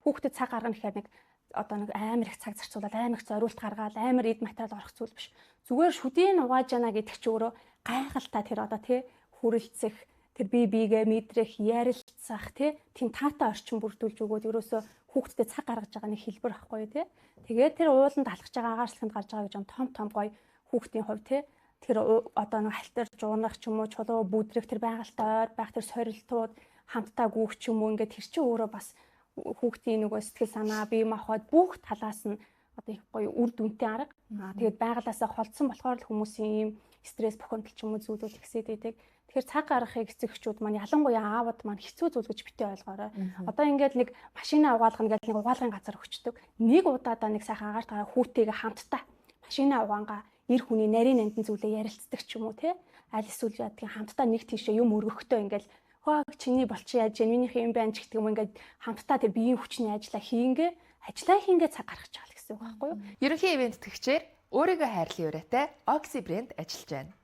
Хүүхдэд цаг гаргана гэхээр нэг одоо нэг амар их цаг зарцуулаад, амар их зориулт гаргаад, амар эд материал орох зүйл биш. Зүгээр шүдийг угааж яана гэдэг чи өөрөө гайхалтай тэр одоо тий хүрэлцэх, тэр бие биегээ мэдрэх, ярилцах тий тийм таатай орчин бүрдүүлж өгөөд ерөөсөө хүүхдэд цаг гаргаж байгаа нэг хэлбэр байхгүй юу тий. Тэгээд тэр ууланд алхаж байгаа, агаарчлаханд гарч байгаа гэж юм том том гоё хүүхдийн хувь тий тэр одоо нэг халтарч унах ч юм уу, чулуу бүдрэх, тэр байгальтай ойр байх, тэр сорилтууд, хамтдаа гүйх ч юм уу, ингээд тэр чинь өөрөө бас хүүхдийн нөгөө сэтгэл санаа, бие махбод бүх талаас нь одоо их гоё үр дүнтэй арга. Аа, тэгээд байгалаасаа холдсон болохоор л хүмүүсийн ийм стресс, бухимдал ч юм уу зүйлүүд ихсээд идэг. Тэгэхээр цаг гаргахыг эцэг эхчүүд маань, ялангуяа аавууд маань хэцүү зүйл гэж битээ ойлгоорой. Одоо ингээд нэг машина угаалгана гэж нэг угаалгын газар өгчдөг. Нэг удаадаа нэг сайхан агаар тараа хүүтэйгээ хамтдаа машина угаангаа эр хүний нарийн нандин зүйлээ ярилцдаг ч юм уу те. Аль эсвэл яадгийн хамтдаа нэг тийшээ юм өргөхтөө ингээд хөө чиний болчих яаж яа минийх юм байна ч гэдэг юм, ингээд хамтдаа тэр биеийн хүчний ажлаа хийнгээ ажлаа хийнгээ цаг гаргаж байгаа л гэсэн үг байхгүй юу? Ерөнхий ивээн тэтгэгчээр өөрийгөө хайрлын уриатай Oxy брэнд ажиллаж байна.